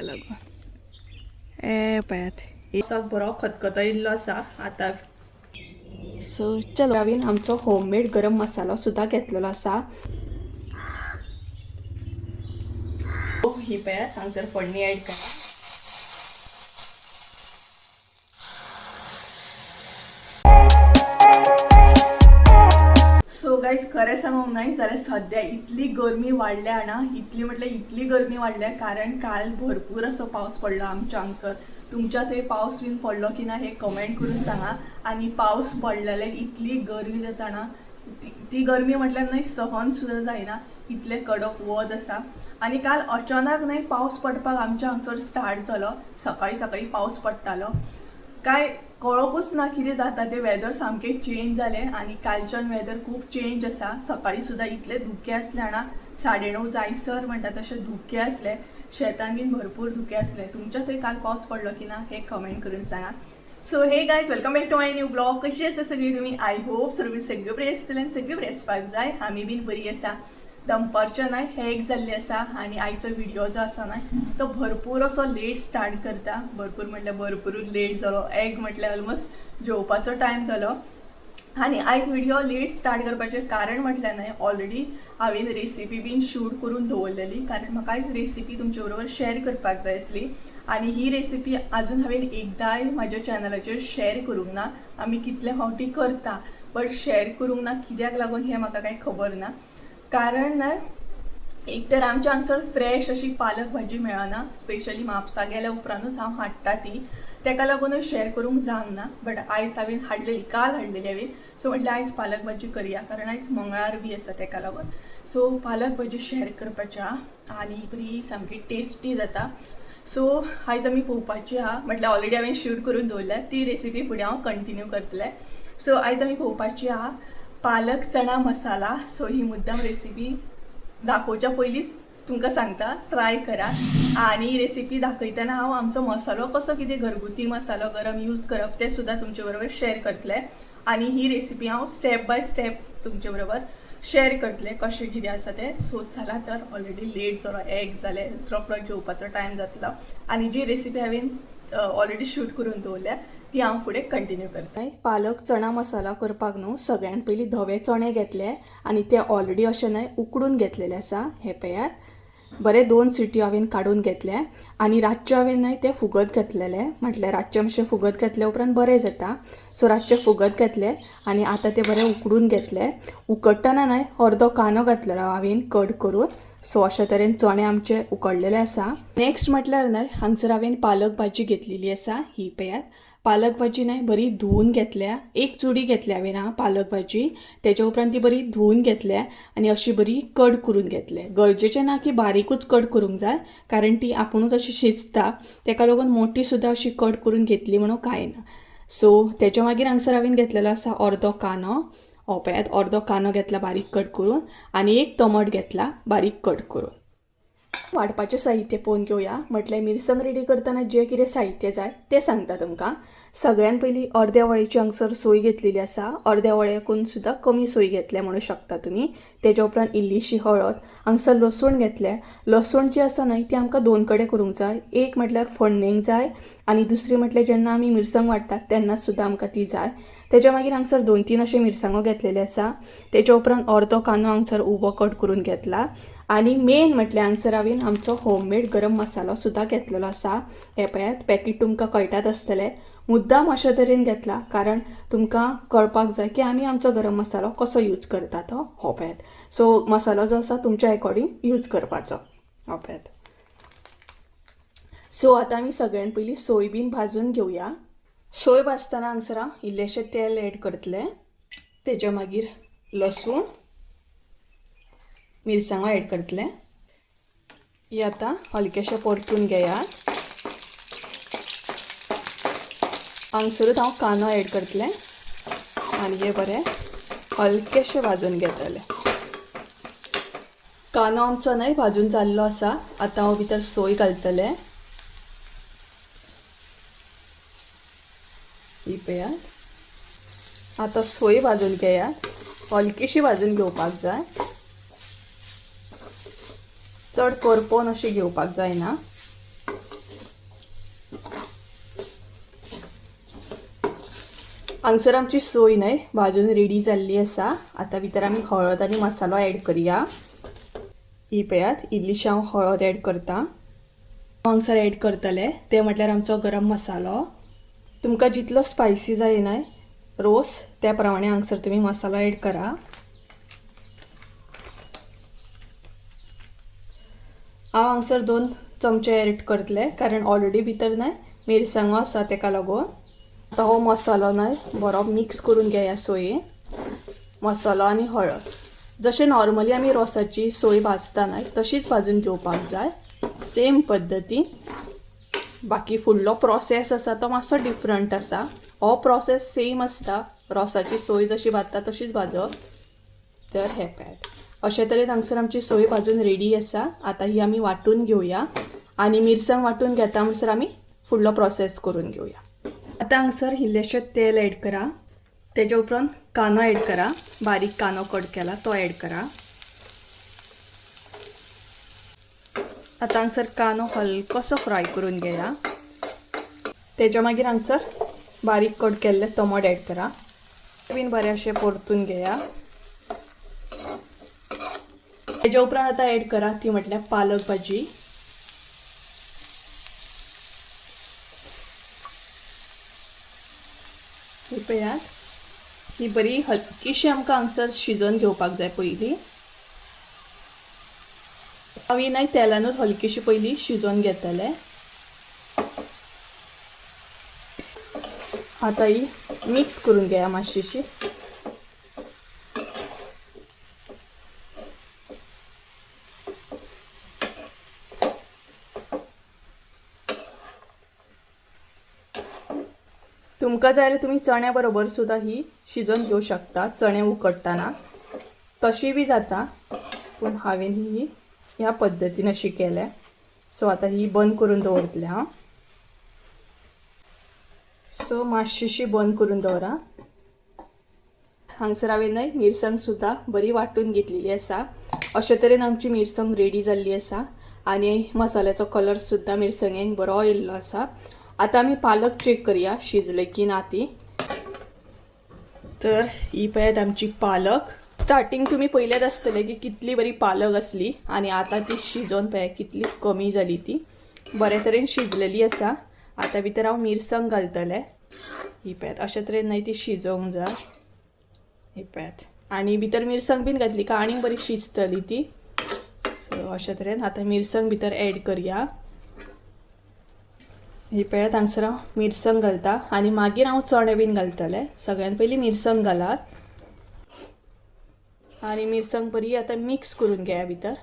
तेका लागून ए पळयात साक बरो खतखतो इल्लो आसा आतां. सो चलो, हांवें आमचो होममेड गरम मसालो सुद्दां घेतलेलो आसा. ही पळयात, हांगसर फोडणी एड करा. सो गायज, खरें सांगूंक नाय जाल्यार सद्या इतली गरमी वाडल्या ना, इतली म्हटल्यार इतली गरमी वाडल्या, कारण काल भरपूर असो पावस पडलो आमच्या हांगसर. तुमच्या थंय पावस बीन पडलो की ना हे कमेंट करून सांगा. आनी पावस पडलेले इतली गरमी जाता ना, ती गरमी म्हटल्यार न्हय सहन सुद्दां जायना, इतलें कडक वत आसा. आनी काल अचानक न्हय पावस पडपाक आमच्या हांगसर स्टार्ट जालो. सकाळीं सकाळीं पावस पडटालो, काय कळोकूच ना कितें जाता तें. वेदर सामकें चेंज जालें आनी कालच्यान वेदर खूब चेंज आसा. सकाळीं सुद्दां इतलें धुकें आसलें जाणा, 9:30 जायसर म्हणटा तशें धुकें आसलें, शेतान बीन भरपूर धुकें आसलें. तुमच्या थंय काल पावस पडलो की ना हे कमेंट करून सांगा. So hey guys, welcome back to my new vlog. कशी आसा सगळी तुमी? I hope सगळीं सगळीं बरी आसतली आनी सगळीं बरी आसपाक जाय. आमी बीन बरी आसा. दनपारच्या न्हय हे एक जाल्ली आसा आनी आयचो व्हिडिओ जो आसा न्हय तो भरपूर असो लेट स्टार्ट करता. भरपूर म्हटल्यार भरपुरूच लेट जालो. एग म्हटल्यार ऑलमोस्ट जेवपाचो टायम जालो. आनी आयज व्हिडिओ लेट स्टार्ट करपाचें कारण म्हटल्यार न्हय ऑलरेडी हांवें रेसिपी बीन शूट करून दवरलेली, कारण म्हाका आयज रेसिपी तुमचे बरोबर शेअर करपाक जाय आसली. आनी ही रेसिपी आजून हांवें एकदांय म्हाज्या चॅनलाचेर शेअर करूंक ना. आमी कितले फावटी करता बट शेअर करूंक ना, कित्याक लागून हें म्हाका कांय खबर ना. कारण न्हय एक तर आमच्या हांगसर फ्रेश अशी पालक भाजी मेळना, स्पेशली म्हापसा गेल्या उपरांतूच हांव हाडटा ती, तेका लागूनय शेअर करूंक जावंक ना. बट आयज हांवें हाडलेली, काल हाडलेली हांवें. सो म्हटल्यार आयज पालक भाजी करया, कारण आयज मंगळार बी आसा तेका लागून. सो पालक भाजी शेअर करपाची आहा आनी बरी सामकी टेस्टी जाता. सो आयज आमी पळोवपाची आहा, म्हटल्यार ऑलरेडी हांवें शूट करून दवरल्या ती रेसिपी फुडें हांव कंटिन्यू करतलें. सो आयज आमी पळोवपाची आहा पालक चणा मसाला. सो ही मुद्दाम रेसिपी दाखोवच्या पयलींच तुमकां सांगता, ट्राय करा. आनी रेसिपी दाखयतना हांव आमचो मसालो कसो कितें घरगुती मसालो गरम यूज करप तें सुद्दां तुमचे बरोबर शेअर करतलें. आनी ही रेसिपी हांव स्टेप बाय स्टेप तुमचे बरोबर शेअर करतलें कशें कितें आसा तें. सो चला तर, ऑलरेडी लेट जालो, एग जालें, रोकडो जेवपाचो टायम जातलो. आनी जी रेसिपी हांवें ऑलरेडी शूट करून दवरल्या ती हांव फुडें कंटिन्यू करता. पालक चणा मसाला करपाक न्हू सगळ्यान पयलीं धवे चणे घेतले आनी ते ऑलरेडी अशें न्हय उकडून घेतलेले आसा. हे पळयात, बरे 2 सिटयो हांवें काडून घेतले. आनी रातचे हांवें न्हय ते फुगत घातलेले, म्हटल्यार रातचे मातशें फुगत घातले उपरांत बरें जाता. सो रातचे फुगत घातले आनी आतां ते बरे उकडून घेतले. उकडटना न्हय अर्दो कांदो घातलेलो हांवें कट करून. सो अशे तरेन चणे आमचे उकडलेले आसा. नेक्स्ट म्हटल्यार न्हय हांगसर हांवें पालक भाजी घेतलेली आसा. ही पळयात, पालक भाजी न्हय बरी धुवून घेतल्या. 1 चुडी घेतल्या हांवें हा पालक भाजी. तेच्या उपरांत ती बरी धुवून घेतल्या आनी अशी बरी कट करून घेतल्या. गरजेचें ना की बारीकूच कट करूंक जाय, कारण ती आपुणूच अशी शिजता, तेका लागून मोठी सुद्दां अशी कट करून घेतली म्हणून कांय ना. सो तेच्या मागीर हांगसर हांवें घेतलेलो आसा अर्दो कांदो. हो पळयात, अर्दो कांदो घेतला बारीक कट करून आनी 1 टमाट घेतला बारीक कट करून. वांटपाचें साहित्य पळोवन घेवया. म्हटल्यार मिरसांग रेडी करतना जें कितें साहित्य जाय तें सांगता तुमकां. सगळ्यान पयलीं अर्द्या वळेची हांगसर सोय घेतलेली आसा. अर्द्या वळ्याकून सुद्दां कमी सोय घेतल्या म्हणूं शकता तुमी. तेच्या उपरांत इल्लीशी हळद, हांगसर लसूण घेतलें. लसूण जी आसा न्हय ती आमकां 2 कडेन करूंक जाय. एक म्हटल्यार फोडणेक जाय आनी दुसरी म्हटल्यार जेन्ना आमी मिरसांग वांट्टात तेन्ना सुद्दां आमकां ती जाय. तेच्या मागीर हांगसर 2-3 अशे मिरसांगो घेतलेले आसा. तेच्या उपरांत अर्दो कांदो हांगसर उबो कट करून घेतला. आनी मेन म्हटल्यार हांगसर हांवें आमचो होममेड गरम मसालो सुद्दां घेतलेलो आसा. हे पळयात, पॅकेट तुमकां कळटात आसतलें. मुद्दाम अशे तरेन घेतला कारण तुमकां कळपाक जाय की आमी आमचो गरम मसालो कसो यूज करता तो. हो पळयात, सो मसालो जो आसा तुमच्या एकॉर्डिंग यूज करपाचो. हो पळयात. सो आतां आमी सगळ्यान पयलीं सोय बीन भाजून घेवया. सोय भाजतना हांगसर हांव इल्लेशें तेल एड करतलें. तेच्या मागीर लसूण मिरसांगो एड करतलें. ही आतां हलकेशें परतून घेयात. हांगसरूच हांव कांदो एड करतलें आनी हे बरें हलकेशें भाजून घेतलें. कांदो आमचो न्हय भाजून जाल्लो आसा. आतां हांव भितर सोय घालतलें. ही पळयात, आतां सोय भाजून घेयात. हलकीशी भाजून घेवपाक जाय, चड करपोन अशी घेवपाक जायना. हांगसर आमची सोय न्हय भाजून रेडी जाल्ली आसा. आतां भितर आमी हळद आनी मसालो एड करया. ही पळयात इल्लीशी हांव हळद एड करता. हांगसर एड करतले ते म्हटल्यार आमचो गरम मसालो. तुमकां जितलो स्पायसी जाय न्हय रोस त्या प्रमाणे हांगसर तुमी मसालो एड करा. हांव हांगसर 2 चमचे एड करतले कारण ऑलरेडी भितर न्हय मिरसांगो आसा तेका लागून. आतां हो मसालो न्हय बरो मिक्स करून घेया सोयेन. मसालो आनी हळद जशें नॉर्मली आमी रोसाची सोय भाजता न्हय तशीच भाजून घेवपाक जाय सेम पद्दतीन. बाकी फुडलो प्रोसेस आसा तो मातसो डिफरंट आसा. हो प्रोसेस सेम आसता, रोसाची सोय जशी भाजता तशीच भाजप. तर हे पळयात अशे तरेन हांगसर आमची सोय भाजून रेडी आसा. आतां ही आमी वांटून घेवया आनी मिरसांग वांटून घेता म्हणसर आमी फुडलो प्रोसेस करून घेवया. आतां हांगसर इल्लेशें तेल एड करा. तेज्या उपरांत कांदो एड करा, बारीक कांदो कट केला तो एड करा. आतां हांगसर कांदो हलकोसो फ्राय करून घेया. तेज्या मागीर हांगसर बारीक कट केल्ले टमाट एड करा, बीन बरें अशें परतून घेया. तेज्या उपरांत आतां एड करा ती म्हटल्यार पालक भाजी. ही पळयात ही बरी हलकीशी आमकां हांगसर शिजोवन घेवपाक जाय पयलीं. हांव ही न्हय तेलानूच हलकीशी पयलीं शिजोवन घेतलें. आतां ही मिक्स करून घेया मातशीशी. तुमकां जाय जाल्यार तुमी चण्या बरोबर सुद्दां ही शिजोवन घेवं शकता, चणे उकडटना तशी बी जाता, पूण हांवें ही ह्या पद्दतीन अशी केल्या. सो आतां ही बंद करून दवरतलें हांव. सो मातशीशी बंद करून दवरा. हांगसर हांवें न्हय मिरसांग सुद्दां बरी वांटून घेतलेली आसा. अशे तरेन आमची मिरसांग रेडी जाल्ली आसा आनी मसाल्याचो कलर सुद्दां मिरसांगेक बरो येयल्लो आसा. आतां आमी पालक चॅक करया शिजले की ना ती. तर ही पळयात आमची पालक. स्टार्टींग तुमी पयलेच आसतले की कितली बरी पालक आसली आनी आतां ती शिजोवन पळयात कितली कमी जाली ती. बरे तरेन शिजलेली आसा. आतां भितर हांव मिरसांग घालतलें. ही पळयात अशे तरेन न्हय ती शिजोवंक जाय. ही पळयात आनी भितर मिरसांग बीन घातली काय आनीक बरी शिजतली ती. सो अशे तरेन आतां मिरसांग भितर एड करया. ही पळयात हांगसर हांव मिरसांग घालता आनी मागीर हांव चणे बीन घालतलें. सगळ्यान पयलीं मिरसांग घालात आनी मिरसांग बरी आतां मिक्स करून घेया भितर.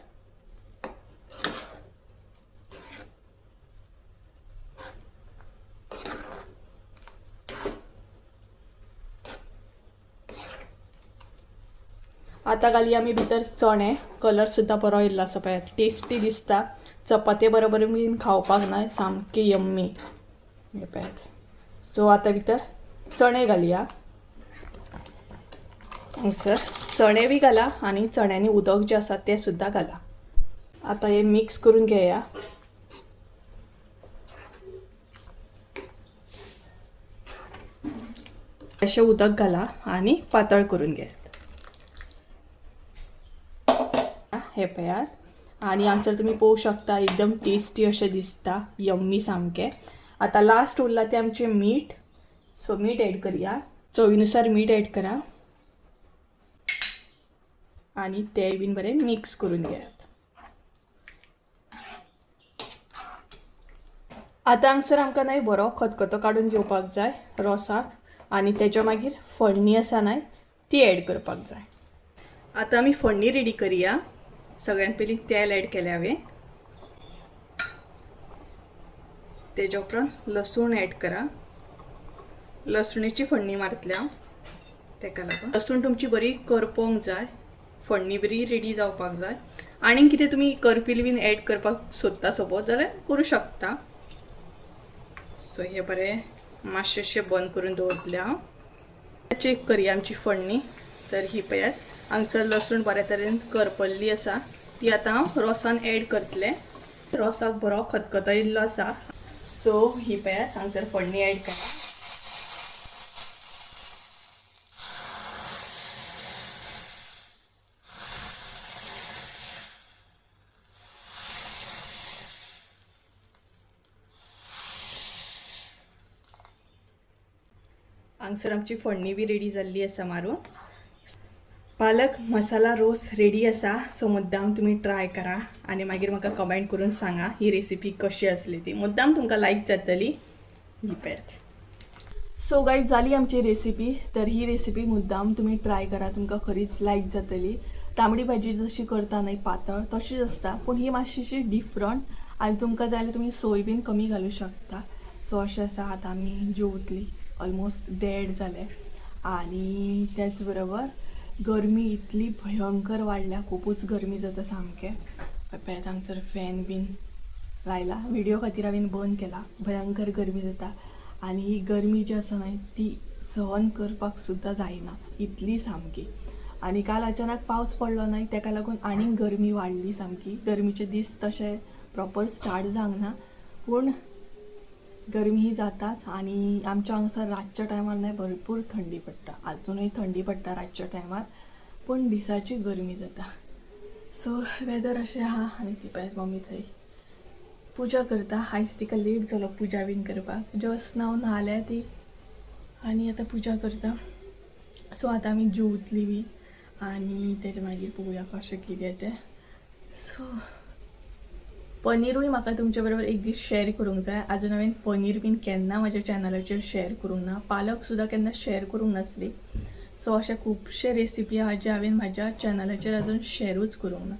आतां घालया आमी भितर चणे. कलर सुद्दां बरो येयल्लो आसा पळयात, टेस्टी दिसता. चपाते बरोबर बीन खावपाक न्हय सामकी यम्मी. हे पळयात. सो आतां भितर चणे घालया. हांगसर चणे बी घाला आनी चण्यांनी उदक जें आसा तें सुद्दां घाला. आतां हें मिक्स करून घेया. अशें उदक घाला आनी पातळ करून घेयात. हे पळयात आनी हांगसर तुमी पळोवंक शकता एकदम टेस्टी अशें दिसता, यम्मी सामकें. आतां लास्ट उरला तें आमचें मीठ. सो मीठ एड करया, चवीनुसार मीठ एड करा आनी तें बीन बरें मिक्स करून घेयात. आतां हांगसर आमकां न्हय बरो खतखतो काडून घेवपाक जाय रोसाक आनी तेज्या मागीर फोडणी आसा न्हय ती एड करपाक जाय. आतां आमी फोडणी रेडी करया. सगळ्यात पयलीं तेल एड केलें हांवें, तेज्या उपरांत लसूण एड करा. लसणीची फोडणी मारतलें हांव, तेका लागून लसूण तुमची बरी करपोंक जाय, फोडणी बरी रेडी जावपाक जाय. आनीक कितें तुमी करपील बीन एड करपाक सोदता सपोज जाल्यार करूं शकता. सो हे बरें मातशें बंद करून दवरतलें हांव. चॅक करया आमची फोडणी. तर ही पळयात हांगसर लसूण बऱ्या तरेन करपल्ली आसा, ती आतां हांव रोसान एड करतलें. रोसाक बरो खतखतो येयल्लो आसा. सो ही पळयात हांगसर फोडणी एड करा. हांगसर आमची फोडणी बी रेडी जाल्ली आसा मारून. पालक मसाला रोस रेडी आसा. सो मुद्दाम तुमी ट्राय करा आनी मागीर म्हाका कमेंट करून सांगा ही रेसिपी कशी आसली ती. मुद्दाम तुमकां लायक जातली. ही पळयात. सो गायज जाली आमची रेसिपी. तर ही रेसिपी मुद्दाम तुमी ट्राय करा, तुमकां खरीच लायक जातली. तांबडी भाजी जशी करता न्हय पातळ तशीच आसता, पूण ही मातशीशी डिफरंट आनी तुमकां जाय जाल्यार तुमी सोय बीन कमी घालूं शकता. सो अशें आसा. आतां आमी जेवतली, ऑलमोस्ट 1:30 जालें आनी त्याच बरोबर गरमी इतली भयंकर वाडल्या, खुबूच गरमी जाता सामकें. पळयात हांगसर फॅन बीन लायला, व्हिडिओ खातीर हांवें बंद केला. भयंकर गरमी जाता आनी ही गरमी जी आसा न्हय ती सहन करपाक सुद्दां जायना इतली सामकी. आनी काल अचानक पावस पडलो न्हय तेका लागून आनीक गरमी वाडली सामकी. गरमीचे दीस तशे प्रोपर स्टार्ट जावंक ना, पूण गरमी ही जाताच. आनी आमच्या हांगसर रातच्या टायमार न्हय भरपूर थंडी पडटा, आजुनूय थंडी पडटा रातच्या टायमार, पूण दिसाची गरमी जाता. सो वेदर अशें आहा. आनी ती पळयात मम्मी थंय पुजा करता. आयज तिका लेट जालो पुजा बीन करपाक, जस्ट नाव न्हाल्या ती आनी आतां पुजा करता. सो आतां आमी जेवतली बी आनी तेजे मागीर पळोवया कशें कितें तें. सो पनीरूय म्हाका तुमचे बरोबर एक दीस शेअर करूंक जाय. आजून हांवें पनीर बीन केन्ना म्हाज्या चॅनलाचेर शेअर करूंक ना, पालक सुद्दां केन्ना शेअर करूंक नासली. सो अशे खुबशे रेसिपी आहा जे हांवें म्हाज्या चॅनलाचेर अजून शेअरूच करूंक ना.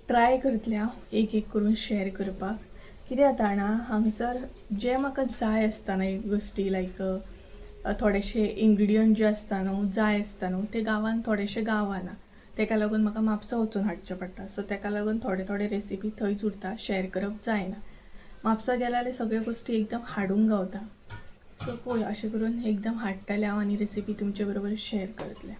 ट्राय करतलें हांव एक एक करून शेअर करपाक. कितें जाता जाणा, हांगसर जें म्हाका जाय आसता न्हय गोश्टी, लायक थोडेशे इन्ग्रिडियंट जे आसता न्हू जाय आसता न्हू ते गांवान थोडेशे गावना, तेका लागून म्हाका म्हापसा वचून हाडचें पडटा. सो तेका लागून थोडे थोडे रेसिपी थंयच उरता, शेअर करप जायना. म्हापसा गेल्या जाल्यार सगळ्यो गोश्टी एकदम हाडूंक गावता. सो पळोवया अशें करून एकदम हाडटलें हांव आनी रेसिपी तुमचे बरोबर शेअर करतलें.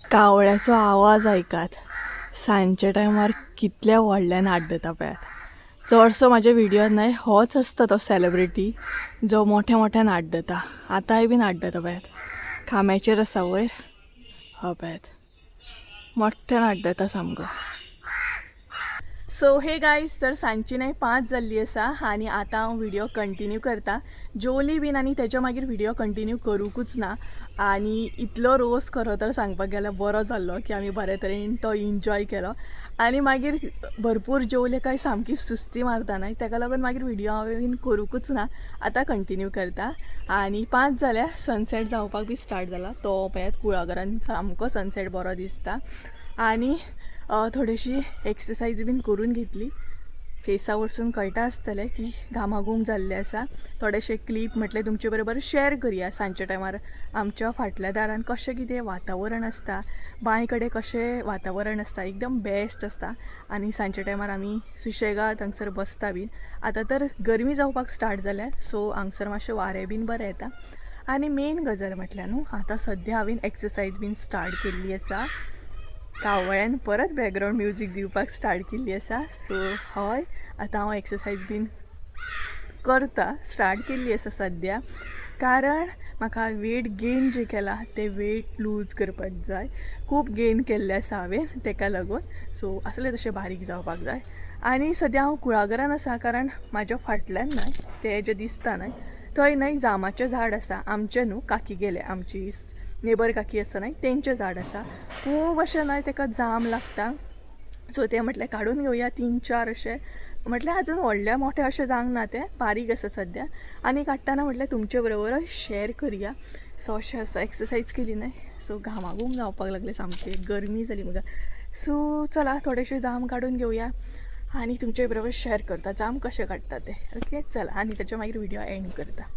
कावळ्याचो आवाज आयकात, सांजच्या टायमार कितल्या व्हडल्यान आड्डता पळयात. चडसो म्हाज्या व्हिडियोन न्हय होच आसता तो सेलिब्रिटी जो मोठ्या मोठ्यान आड्डता. आतांय बीन आड्डता पळयात, खांब्याचेर आसा वयर, हो पळयात मोठ्यान आड्डता सामको. सो हे गायज, तर सांजची न्हय 5 जाल्ली आसा आनी आतां हांव व्हिडियो कंटिन्यू करता. जेवली बीन आनी तेच्या मागीर व्हिडियो कंटिन्यू करूंकूच ना. आनी इतलो रोस खरो तर सांगपाक गेल्यार बरो जाल्लो की आमी बरे तरेन तो इन्जॉय केलो. आनी मागीर भरपूर जेवले काय सामकी सुस्ती मारता न्हय, तेका लागून मागीर व्हिडियो हांवें करूंकूच ना. आतां कंटिन्यू करता. आनी 5 जाल्या, सनसेट जावपाक बी स्टार्ट जाला. तो पळयात कुळागरान सामको सनसेट बरो दिसता. आनी थोडीशी एक्सरसायज बीन करून घेतली. फेसा वरसून कळटा आसतलें की घामाघूम जाल्लें आसा. थोडेशे क्लीप म्हटलें तुमचे बरोबर शेअर करया. सांजच्या टायमार आमच्या फाटल्या दारान कशें कितें वातावरण आसता, बांय कडेन कशें वातावरण आसता, एकदम बेस्ट आसता. आनी सांजच्या टायमार आमी सुशेगाद हांगसर बसता बीन. आतां तर गरमी जावपाक स्टार्ट जाल्या, सो हांगसर मातशें वारें बीन बरें येता. आनी मेन गजाल म्हटल्यार न्हू आतां सद्या हांवें एक्सरसायज बीन स्टार्ट केल्ली आसा. कावळ्यान परत बॅकग्रावंड म्युजीक दिवपाक स्टार्ट केल्ली आसा. सो हय, आतां हांव एक्सरसायज बीन करता, स्टार्ट केल्ली आसा सद्या, कारण म्हाका वेट गेन जे केला ते वेट लूज करपाक जाय. खूब गेन केल्लें आसा हांवें तेका लागून. सो आसले तशें बारीक जावपाक जाय. आनी सद्या हांव कुळागरान आसा, कारण म्हाज्या फाटल्यान न्हय तें जें दिसता न्हय थंय न्हय जामाचें झाड आसा. आमचें न्हू, काकी गेले, आमची नेबर काकी आसा न्हय तेंचें झाड आसा. खूब अशें न्हय तेका जाम लागता. सो तें म्हटलें काडून घेवया 3-4 अशें. म्हटलें अजून व्हडल्या मोठें अशें जावंक ना, तें बारीक आसा सद्या. आनी काडटना म्हटलें तुमचे बरोबर शेअर करया. सो अशें आसा. एक्सरसायज केली न्हय, सो घामाघूम जावपाक लागलें सामकें, गरमी जाली म्हाका. सो चला थोडेशे जाम काडून घेवया आनी तुमचे बरोबर शेअर करता जाम कशें काडटा ते. ओके चला, आनी तेच्या मागीर व्हिडियो एंड करता.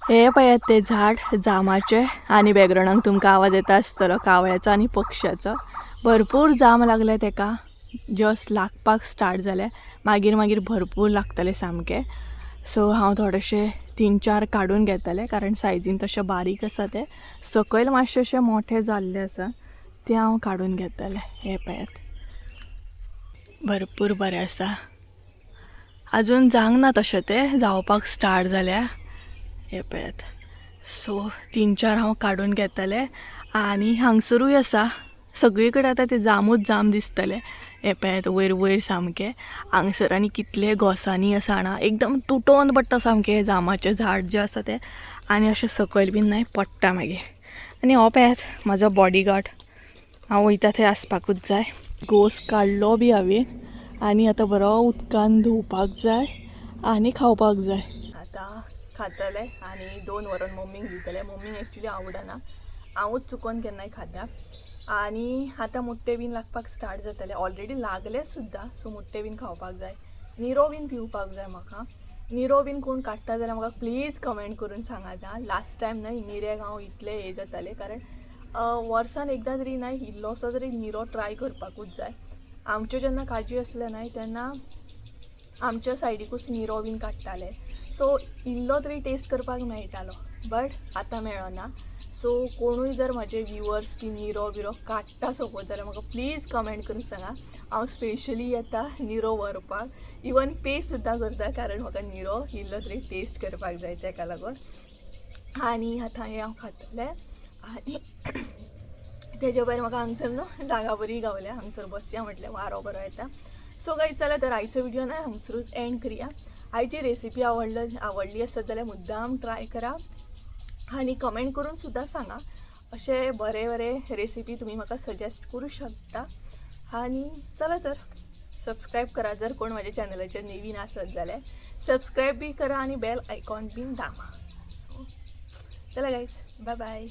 हे पळयात ते झाड जामाचे आनी बॅकग्रावंडाक तुमकां आवाज येता आसतलो कावळ्याचो आनी पक्ष्याचो. भरपूर जाम लागले तेका, जस्ट लागपाक स्टार्ट जाले, मागीर मागीर भरपूर लागतले सामके. सो हांव थोडेशे 3-4 काडून घेतले कारण सायजीन तशें बारीक आसा ते, सकयल मातशें अशें मोठे जाल्ले आसा ते हांव काडून घेतले. हे पळयात भरपूर बरें आसा, अजून जावंक ना तशें, ते जावपाक स्टार्ट जाल्या. हे पळयात. सो 3-4 हांव काडून घेतले आनी हांगसरूय आसा, सगळी कडेन आतां ते जामूच जाम दिसतले. हे पळयात वयर वयर सामके हांगसर आनी कितले घोसांनी आसा जाणा, एकदम तुटोन पडटा सामकें जामाचें झाड जें आसा तें, आनी अशें सकयल बीन न्हय पडटा मागीर. आनी हो पळयात म्हाजो बॉडीगार्ड, हांव वयता थंय आसपाकूच जाय. घोस काडलो बी हांवें आनी आतां बरो उदकान धुवपाक जाय आनी खावपाक जाय. आतां खातलें आनी 2 व्हरोन मम्मीक दितलें. मम्मीक एक्चुली आवडना, हांवूच चुकोन केन्नाय खाता. आनी आतां मुट्टे बीन लागपाक स्टार्ट जातले, ऑलरेडी लागले सुद्दां. सो मुट्टे बीन खावपाक जाय, निरो बीन पिवपाक जाय म्हाका. निरो बीन कोण काडटा जाल्यार म्हाका प्लीज कमेंट करून सांगात. लास्ट टायम न्हय निऱ्याक हांव इतलें हें जातालें, कारण वर्सान एकदां तरी न्हय इल्लोसो तरी निरो ट्राय करपाकूच जाय. आमच्यो जेन्ना काजी आसले न्हय तेन्ना आमच्या सायडीकूच निरो बीन काडटाले, सो इल्लो तरी टेस्ट करपाक मेळटालो, बट आतां मेळना. सो कोणूय जर म्हाजे व्युवर्स बी निरो बिरो काडटा सपोज जाल्यार म्हाका प्लीज कमेंट करून सांगा. हांव स्पेशली येता निरो व्हरपाक, इवन पे सुद्दां करता, कारण म्हाका निरो इल्लो तरी टेस्ट करपाक जाय तेका लागून. आनी आतां हें हांव खातलें आनी तेज्या भायर म्हाका हांगसर न्हू जागा बरी गावल्या, हांगसर बसया म्हटलें, वारो बरो येता. सो गायज चला तर आयचो व्हिडिओ न्हय हांगसरूच एंड करया. आयची रेसिपी आवडली आसत जाल्यार मुद्दाम ट्राय करा आनी कमेंट करून सुद्दां सांगा. अशे बरे बरे रेसिपी तुमी म्हाका सजेस्ट करूं शकता. आनी चला तर सबस्क्रायब करा जर कोण म्हाज्या चॅनलाचेर नवीन आसत जाल्यार सबस्क्रायब बी करा आनी बेल आयकॉन बीन दामा. सो चला गायज, बाय बाय.